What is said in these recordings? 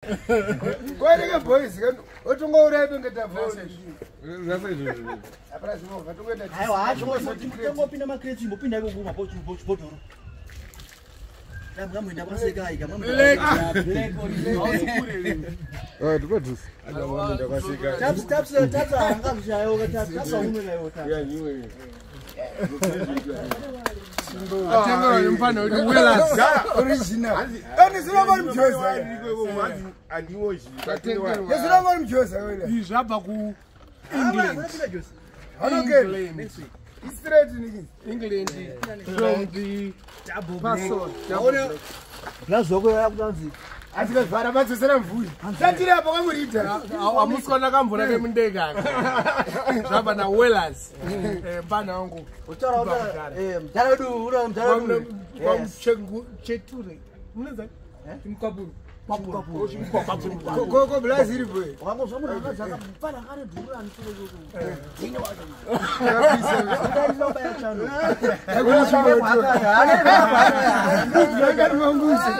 Kwareke boys otongouraya tongeta Aiwa, tongopinda makreti, imbopinda ikoko mabhodhoro. Ngamuenda kwasekai, Taps, taps, taps, angazvishayoka, taps, taps aunonayo, taps. Atengerwa nemufana wedu Wellers. Original. Andisina mjoza. Ndisina mjoza wena. Izvi zvabva ku England. Hanokeri. Straight niki. England from the parcel. Double. Blazi wako yakutanzi. Atikavhara vadzosera mvuri. Tatiri apo kwamurita. Hamusi kuona kamvura kemundege aka. Zvabva naWellers. Mufana wangu. Utaura, utaura, mudhara wedu, ura mudhara wedu. Kwamucheture. Munonzani? Chimukwapuro. Koko blazi iripo. Wakangozwa munhu akadzi akapfana akane dhuru anisoro ikoko. Dzine wacho. Utarisa ubaya chano. Yakati manguzi.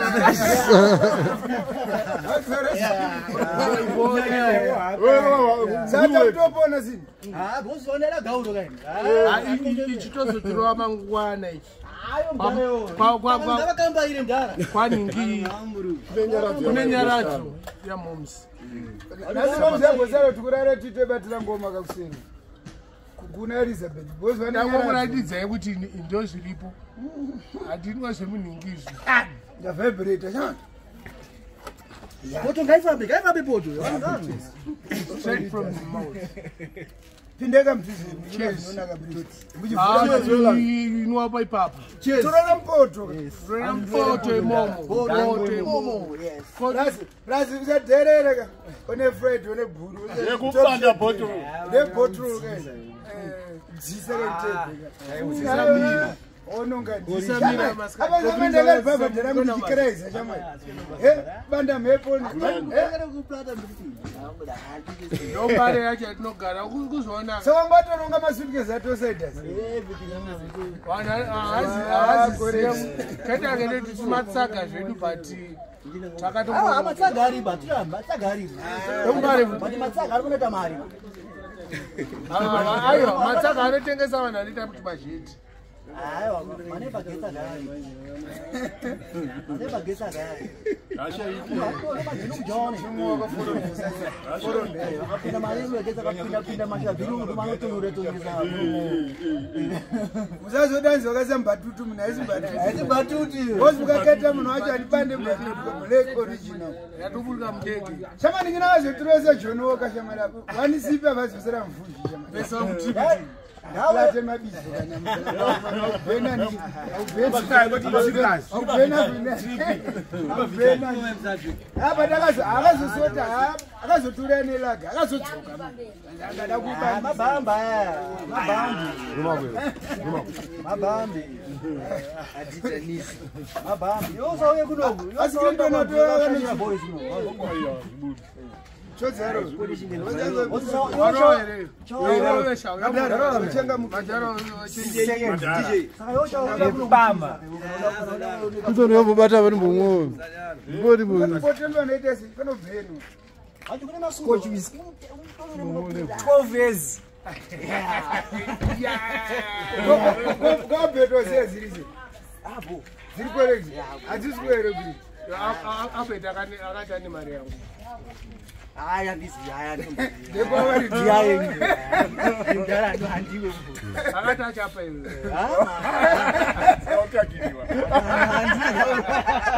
Sata kutopona sini. Ah, bosi waonera gauro kaini. Ichitozotirova mangwana ichi. Ayo mudhara yo. Ngavakamba ire mudhara. Kwaningi kune nyaradzo yamoms. Nhasi mamuzambosara tikurara titobatira ngoma kakuseni. Kuna Elizabeth. Boys vane nyaradzo. Ndangokuratidzai kuti ndo zviripo. Handinwa zvemunhingi izvi. Ndavibrate. Shanda. Poto ngaifambe, ngaifambe poto. Straight from the mouth. Pindeka mtuzi. Cheers. Muchivhura. Inwapa ipapo. Torora mupoto. Torora mupoto imomo. Poto imomo. Yes. Razi, razi usadherere ka. Une Fred, une Bhuru. Yekupanda bottle. Ne bottle ke. Dzisa ke tebe. Ononga Dzisamira masikati. Apa zamenda ke baba dera muchikereza shamwari. Eh, banda mhepo. Eh, Ndombare yacho yatinogara kuzoona. so wangatoronga masuitcase atosaida. Vanhu havaziziva. Kaita ngeti timatsaga zvedu but takato Ah, matsaga ariba, tira matsaga ariba. Ndombare But matsaga ari kunoita mari. aiwa matsaga anotengesa vanhu anoita kuti mazheti. Aiwa, mane magetsi agari. Mane magetsi agari. Akapinda mari magetsi akapinda pinda mashabhiri manotonora tongesa. Musazodanzi wakaisa mbatutu munhu haisi mbatutu. Haisi mbatutu. Boss mukaketa munhu wacho andipande mbatutu black original. Yatoburuka mundege. Shamani ngina vazotiresa John Walker shamani apo. Vanisipa vazosera mvuzhi shamani. Pesa mutripiti. Plate mabizo kana Aubena ni Aubena Aubena Aubena. Apa takazo akazosota akazotura nelaga akazodzoka. Angada kuba Mabhamba aya, mabhambi. Mabhambi. Mabhambi. Yosauye kunoku. Asi kuri boys kuno. chodzero. Varova here? Varovesha. Chenga Majaro Saka yochauya kunoku. Kutono yobobata vanhu mbomwo. Ngoti bo. Potendo anoita sei panobhenu. Acho kune masuko. 12 years. Kwabhetwa sei dziri sei? Dziri kwere hadzisi kwere kuti. Abet akati ane mari yangu. Aya ndizi aya Ndekwavari ndiyaye. Ndara ndo handiwe. Akati achapa iwe.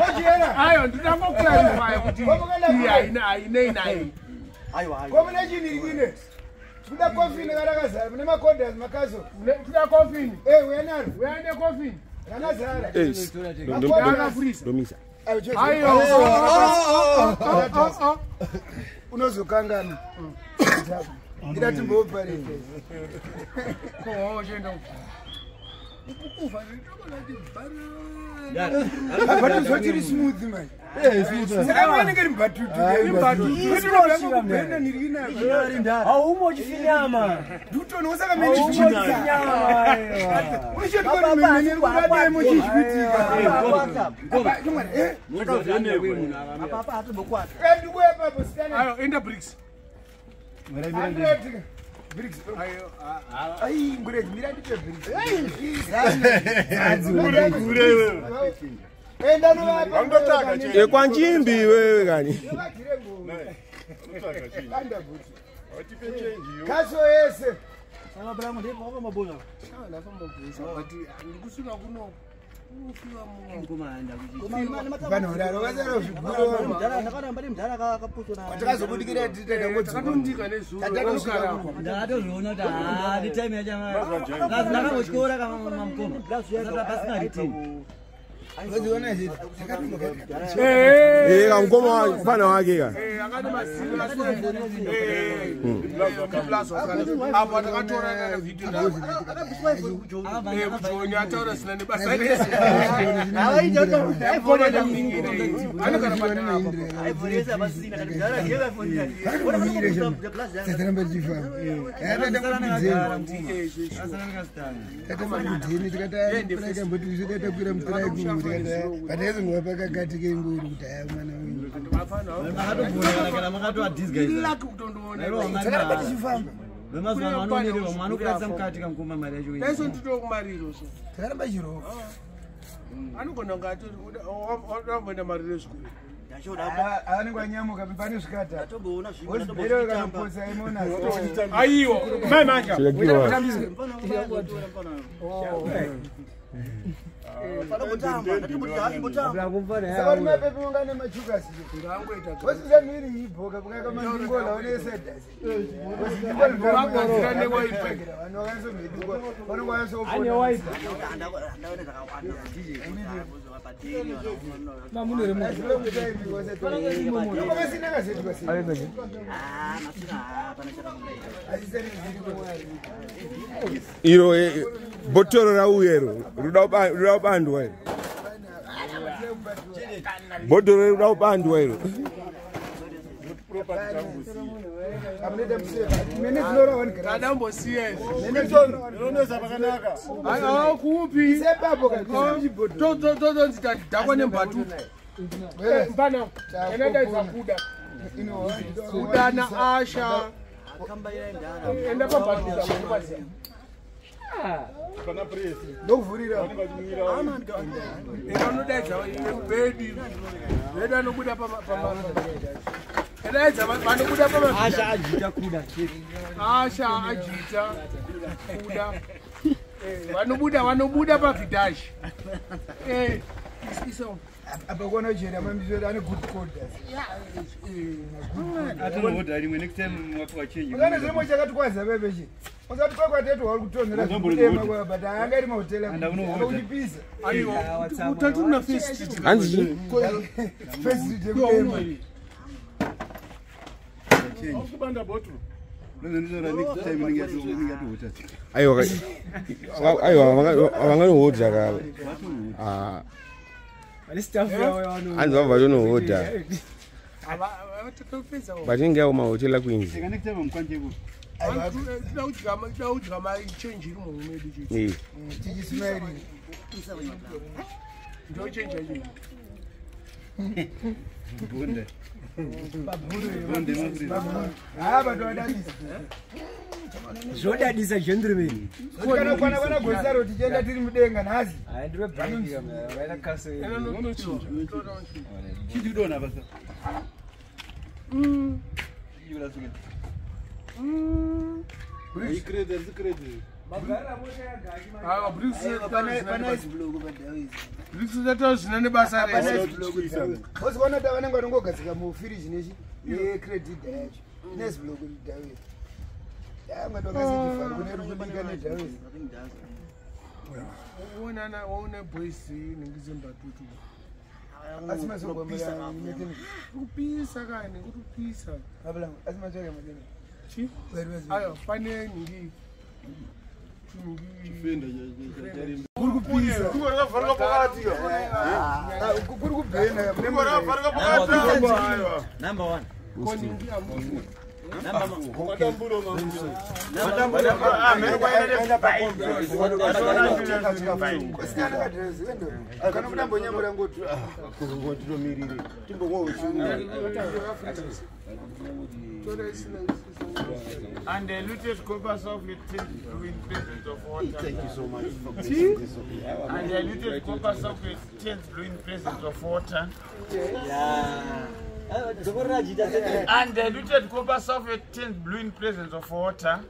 Kochera. Ayo ndinangoclarify kuti iyi haina hainei naye. Aiwa aiwa. Komune chinirikine. Kuda kofini karakazara mune makodhas makazo. Tida kofini. Eh, uya naro. Uya nekofini. Rakazara. Yakafurisa. Domisa. Ayo. Unozokangana. Ida timboparete. Ko uchienda uko. But zvotiri smooth manje. Saka vanenge ri mbatutu. Haumo chifinyama. Ndutono saka mene chifinyama. Unochoti mene kudademo chichiitika. Apa atobokwata. Ayo enda bricks. Bricks. Ai ngure mira ndipe bricks. Enda novapa. Ekwanjimbi wewe kani. Kaso yese. Saka bra munde kwa mabona. Shala famba bhusa but ndikusvika kuno. Mukoma mfana wake ka apo takatora kana video ndakujoni ataura zina nebasa rese Anogona kunge atomboenda mariro ezvikuru. Anenge pane zvikata. Aiwa, mai manja. Saka mapepe ungane machuka wasisa miri ibhoka kakamangola unesedasi. Iro botoro rauya iro rinoda kubandwa iro. Botoro rinoda kubandwa iro. Adambosiya kupi tozonzi tadhakwa nembatutu mpana enadaidza kuda kuda naasha enda pambatutu ndokuvhurira enda unodaidza bebi vedu anobuda edaidza vanobuda Asha ajita kuda. Asha ajita kuda vanobuda pavhidhashi apa kuona chera mambisoro ane good code. Atinohodha rimwe next time wapiwa change. Kana zvimwe chakatikwadza pepechi. Usati kwakwatetu uri kutonhera zvekutema but anga iri mahotela uchipisa. Aiwa utatuna first street. Hanzi first street yekutema. Kubanda bottle. Next time inenge yatohota. Aiwa aiwa vanganohodha ka. Ah. Hanzi vabva vatonohodha. But inge mahotela kuinzi. Next time mukanje ku. Tinoda kudya change iri muhomwe medu chete. Tichismaili. Ndo change yacho. Bonde. Bonde mafrida. Ah batodadisa. Zvodadisa gentlemen. Kana kwana kwana gosaro tichienda tiri mudenga nhasi. Hayi ndiro break vaina kaso. Chiti kudona basa. Zvina nebasa rese. Wozikuona kuti vanenge vanongogadzika mufiriji nechi necredit yacho. Nesblock dhawezi. Amwe twakasechifari kune rikubika nedhawezi. Uonana waona boys ningi dzembatutu. Asi masogomera kupisa kani kutopisa. Ablangu asi masogomera mutene. Chi? Ayo pane ningi. kupisa. Kuri kubhena. Number 1. And diluted copper sulfate turns blue in presence of water. Thank you so much. And diluted copper sulfate turns blue in presence of water. And diluted copper sulfate turns blue in presence of water.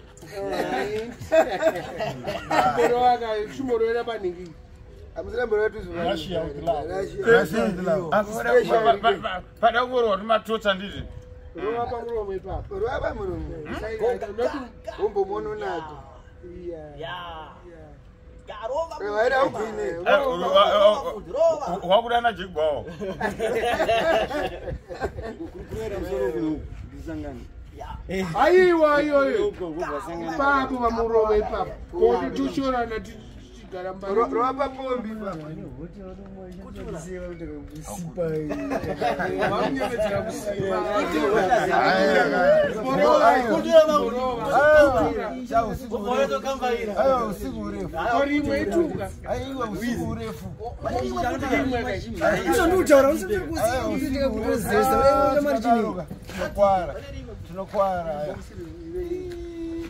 Pada kurowa ndizvo. Rova pamuromo ipapo. Rova pamuromo. Umbomono nako. Yeah. Wakuda najigwawo. Aiwa iyoyo. Papo pamuromo ipapo. Kodi tushorana tichigara mbali. Rova papombi ipapo.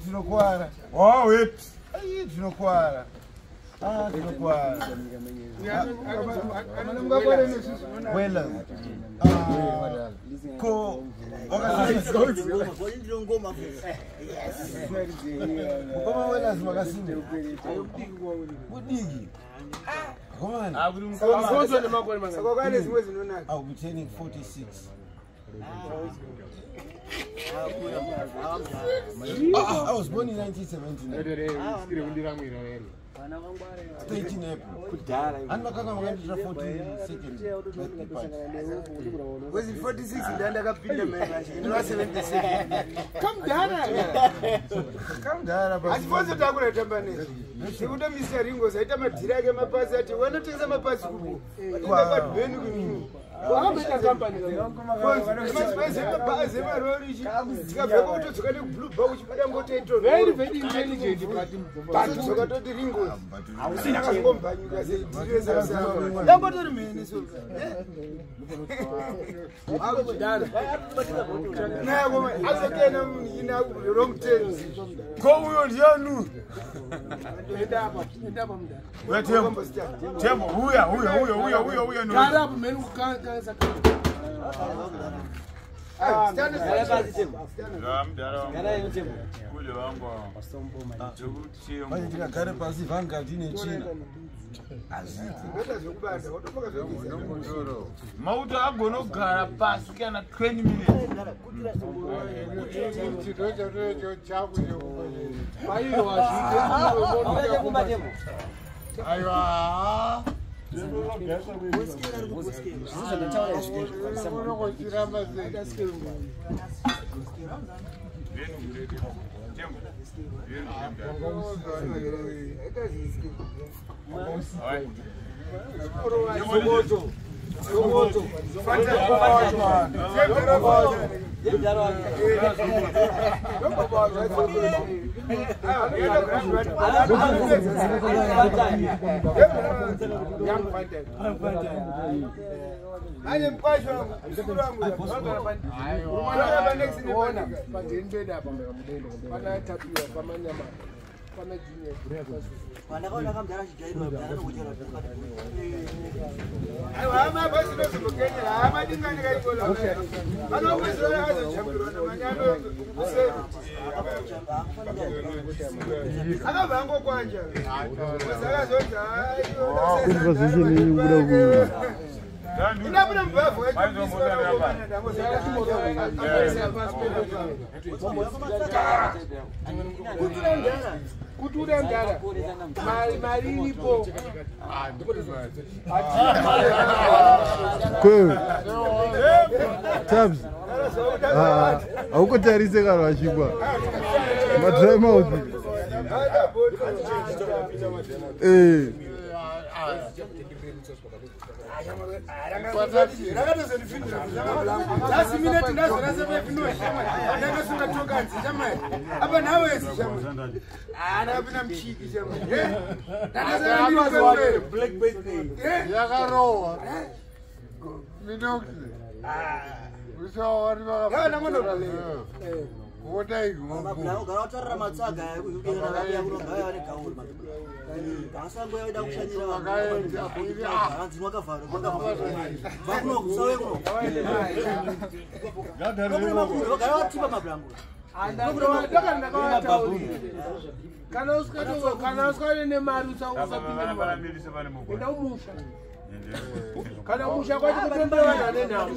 Tinokwara. Oh, wait. Tinokwara. Tinokwara. Well, ko Mukoma Wellers makasimba. Mudiki. Komana. I'll be turning 46. I was born in 1979. 13 April. And makanga makandira 42nd birthday party. Was it 46 ndandakapinda mai vacho. Ndinova 77. Kamdara. Kamdara. Asi takura tamba nezvo. Sekuti Mr. Ringo zaita madhiri ake mapasi ati wanotengesa mapasi kupo. Vatenda padheni kuno. Wakamboita company. Mapasi emarori tikabva kutodzoka nekublue bar uchibuda ngotoito. Very very intelligent but todzoka toti Ringo. Akazongombanyuka seidhiri resasa. Yangotori mhene so. Nako azokena ina wrong turns. Ko uyo ndiyanu. Enda apa, enda apa mudara. Uya Tembo. Tembo, uya uya uya uya uya uya. Gara apo mhene kukanza. Manje tikagare pasi vangadhi nechina. Mauto agona kugara pasi kana 20 minutes. Aiwa. Kutura mdara mari iripo. Kwewe Tabs, haukotarise kana vachigwa madry mouth. Eh. Kana usikane nemari usapinde enda umusha. Kana umusha kwacho kutombera vanhu vane nhamo.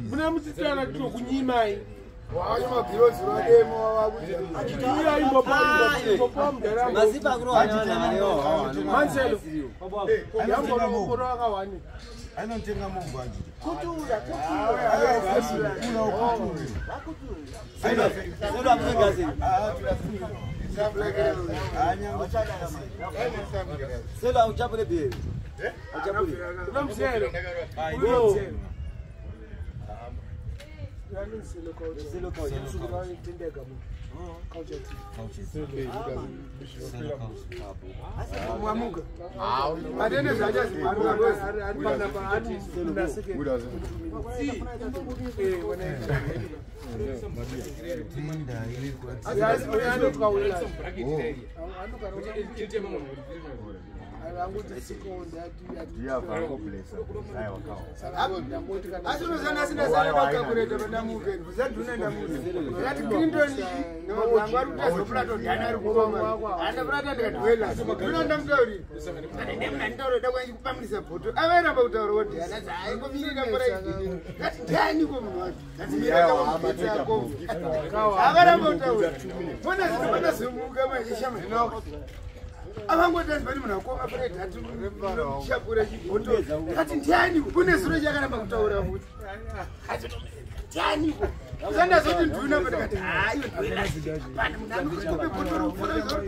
Muna mutsitsana kunyimai. Anotenga mugwaji. Kutura, Sela uchapule bie. Uchapule. Unomzelo.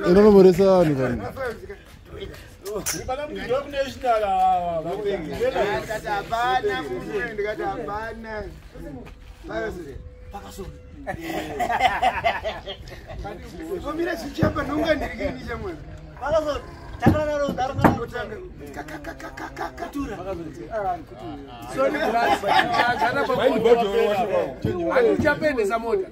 Inonomoresa vanhu vanhu. Uchapendesa mota.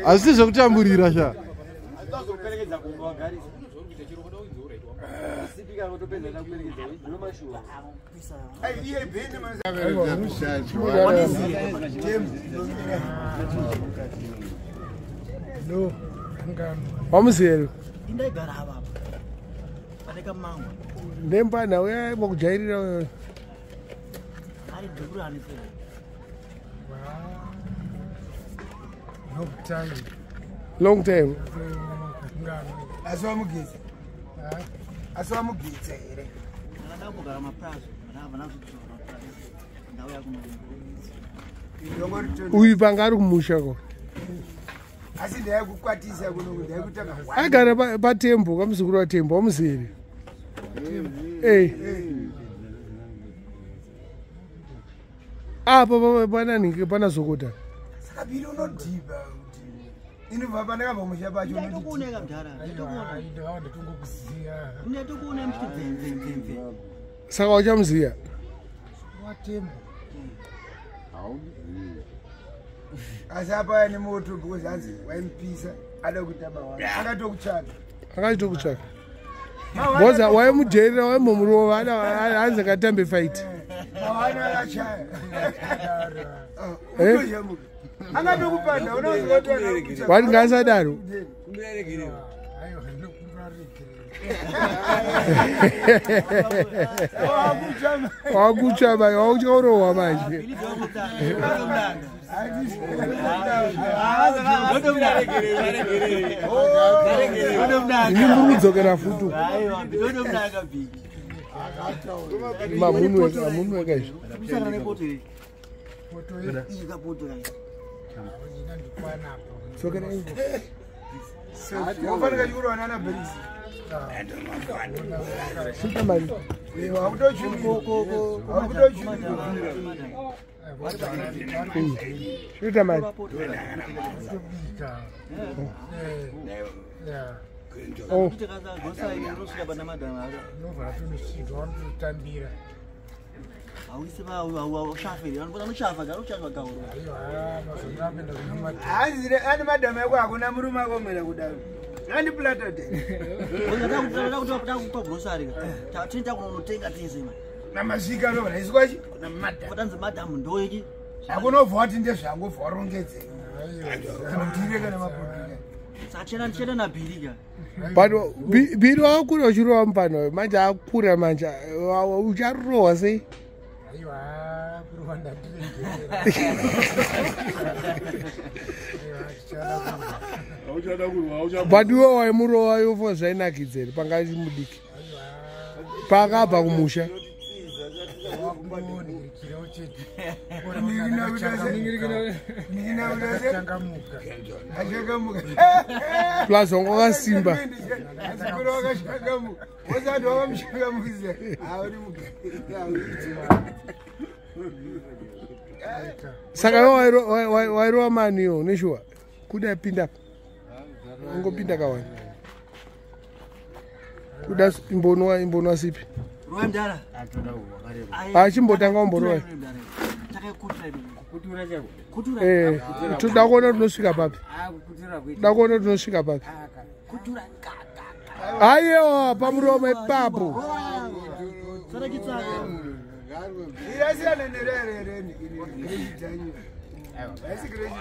Asi zvekutamburira sha. Wamuzero. Indaigara apa. Paneka mangwa. Nemba nawe mokujairira. Ari dhurani fe. Long time. Long time. Asiwamugeza. Asiwamugeza here. Ndakada kugara maprazo, ndakabva ndazodzora ndauya kuno. Uyu panga ari kumusha ko. Asi ndaikukwatisa kuno ndaikutanga. Agara patembo kamuzukuru watembo wamuzere. Eh. Apa pana ninge pana zokota. Saka biri unodhiba kuti. Inobva pandakabva musha pacho. Ndatokuoneka mudhara. Ndatokuona. Ndatongokuziya. Ndatokuona muchiti bvemvemvemve. Saka uchamuziya? Watembo. Asi apa ane moto because hanzi waimupisa ada kuita mawana. Akatokutsvaka. Akachitokutsvaka. Boza waimujairira waimomurova hanzi akatambe fight. Mawana akachaya. Utozhamuka. Angatokupanda unoziva kuti anakutsvaka. Wati ngaasadaro. Aiwa, ndinokuregerera. Wakutsva manje, wakutyorohwa manje. Imi muri kudzokera futi. Aiwa, ndotomnaka bhiki. Mamunhu weka izvi. Kusangana nepoto iyi. Poto iyi. Iyi kapoto kai. Ina ndikwana apa. Dzokera ivo. Wafanika chikurwa nana Berisi. Shuta mari. Hakutochukirwa. Hakutochukirwa. Shuta mari. Tobika. Yeah. Oh. Kuti kaza gosa iri rosvika pana madam aro. Ndobva ratonosvika vanototambira. Hauisi va haushafe. Vanoshafa gara ushafa gauro. Aiwa, mazuva apinda kuna madam. Hanzi ani madhamu yako hakuna murume akomera kudaro. Andi platade. Ndakuti kupa grocery ka. Tinoita kunonotenga tese ma. Namasvika anobva raiswa chi kuna madhamu. Patanzi madam ndoiki. Hakunobva wati ndezvangu obva warongedzera. Kana kuti kana mapodhika. Sachena chena na bhiri ka. But bhiri wakakura uchirova mupano manje akura manje ucharohwa sei? Aiwa, kurova ndatiregerera. Aiwa, tichada kurwa. Hauchada kurwa, haucha But iwe waimurova yofo zvainakidza here panga achimudiki. Paakabva kumusha. Wakungonirikirawo chete. Ndakachangamuka. Akachangamuka. Achakamuka. Plus wanga wakasimba. Asikuru wakashangamuka. Wosati wakamushangamukisa. Hauri mugari. Saka iwe wairova maniyo neshuwa. Kuda pinda apa. Ungopinda kawani. Kuda imbonwa sipi. Rova mudhara. Achimbotanga umborova. Takakutura ibi. Kutura chako. Kutura. Eh, toda kuona tinosvika papi. Kutura kuita. Toda kuona tinosvika papi. Kutura. Aiwa pamuromo ipapo. Sara chitsaka. Irasiyana nererereni. Grade Haisi grade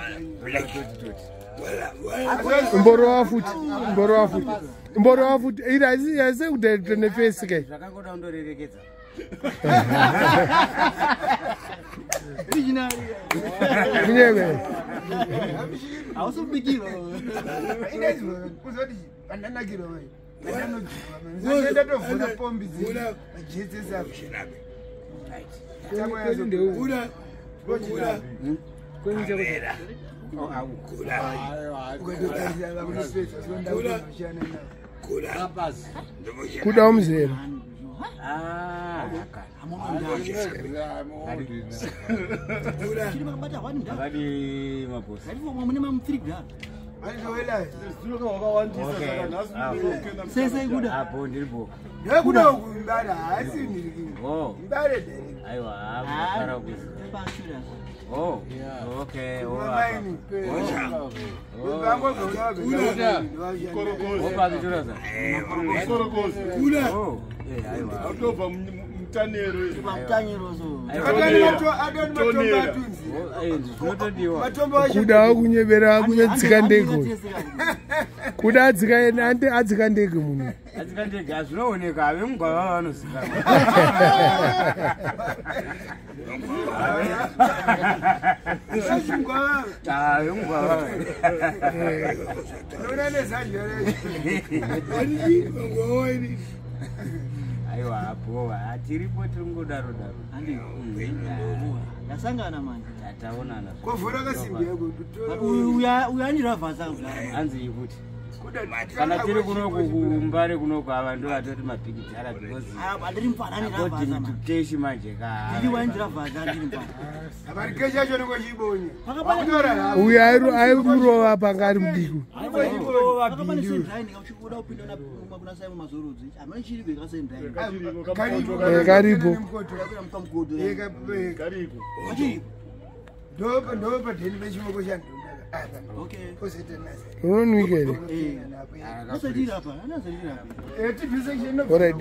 Imborova futi. Imborova futi. Imborova futi. Iri haisi haisi kudaita nefesi kai. Zvakangoda kundorerekedza. Original. Kunyebe. Hausi kubikirwa. Inezwa kuzoti pandanakirwa mai. Pandanodzirwa mai. Ndatovhura pombi dzi. Majetsesa apo. Kura. Kura. Ukatotarisa vakunopedza sondakushana navo. Kuda umzera. Chiri makabata hwani mudhara. Akadi mabosi. Ngativo mune mamutiri kudhara. Anizowela. Okay. Sei sei kuda. Apo ndiripo. Ndekuda kumbara haasi niriki. Oh. Mbare dere. Aiwa, mafara kuzi. Pashure. Oh. Okay. Oh. Mamaini. Vango Opa kutura za. Kura. Oh. Eh, aiwa. Autobva mutanero. Pamutanyiro so. Adoni matombo atunzi. Oh, eh, zvinotodiwa. Matombo acho. Kuda kunyebera kunyadzika ndege. Kuda adzika ande adzika ndege munhu. Adzika ndege hazvinooneka vemugwava vanoziva. Zvingwava. Ah, vemugwava. Unoona nezanjwa recho. Aiwa, apo tiripo tiri kungodaro daro. Handi. Yasangana manje. Taonana. Kovhura kasimbi yako. Uyu uyu andiravhasa kudhara. Hanzi ikuti. Kana tiri kunoku kuMbare kunoku ava ndo vatoti mabhigidhara because Andiri mfanani. According to cash manje ka. Ndiri waindiravhaza andiri mfana. Habari keshi yacho nengochiibonya. Uyu airurova panga ari mudiki. Pakapane sendraini uda kupinda kuna Simon Mazorodzi. Hamene chiriko ikasendraini. Karipo. Mukodo. Kariko. Kachiriko. Ndopadheni pechimoko chandonda apa. Okay. Unonwika here? Nasatira apa, nasatira apa. TP section. Alright,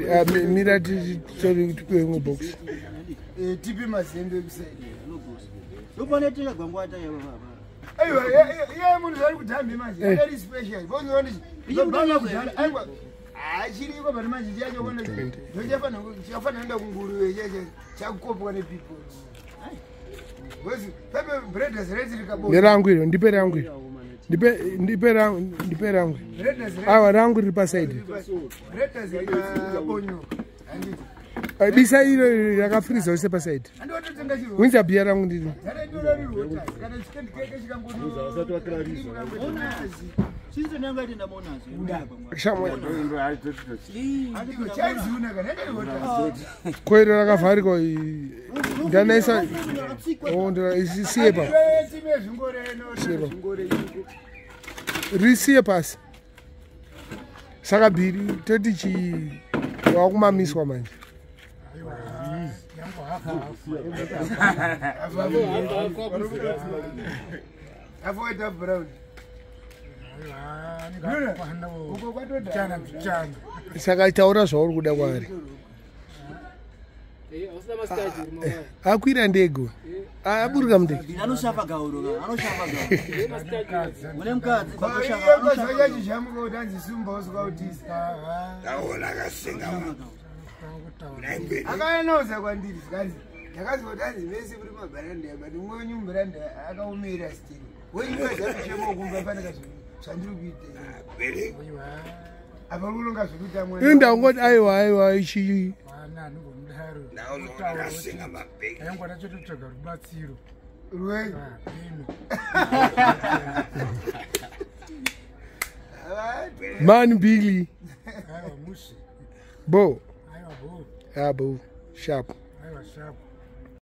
mira titore tipiwe imwe box. TP mazembe ekusaidi. Ndopane tega gwangwata yava apa. Aiwa, iye munhu zvari kudhambi manje. Akari special. Aiwa. Achiriko but manje chacho kona ndochafanira kuenda kunguruve chacho chakukopwa nepeople. Because pepe breaders rate rikabo. Nerangu iro, ndipe rangu iro. Ndipe ndipe rangu, ndipe rangu. Breaders rate. Aiwa, rangu riri pasaidi. Breaders rikabonyoka. Handiti. Bisa iro rakafriza use pasaidi. Andototenga chiro. Winza bhiya rangu ndiri. Since nanga ita ndamonazo. Koiro rakavharikwa ndanaisa. Oh, ndisiye pa. Risiye pasi. Saka bhiri toti chi wakumamiswa manje. Avoida brown. Saka taura zvauri kuda kwaari. Akwira ndege. Aburuka mundege. Anoshafa gauro ka, anoshafa gauro. Une mukadzi bakoshafa. Akanoza kwandiri zvikanzi ndakazwa kuti anzi vese muri mabharanda but umwe wenyu mubharanda akaomera stiri wenyuazakuchema kumba fanika zvandiri kuita apa uri zvekuita mwana. Inda ungoti aiwa aiwa ichi. Aingona chototsvaga rubatsiro. Rwei? Man Billy. Aiwa mushe. Bo. Aiwa bo. Ah, bo. Sharp. Aiwa sharp.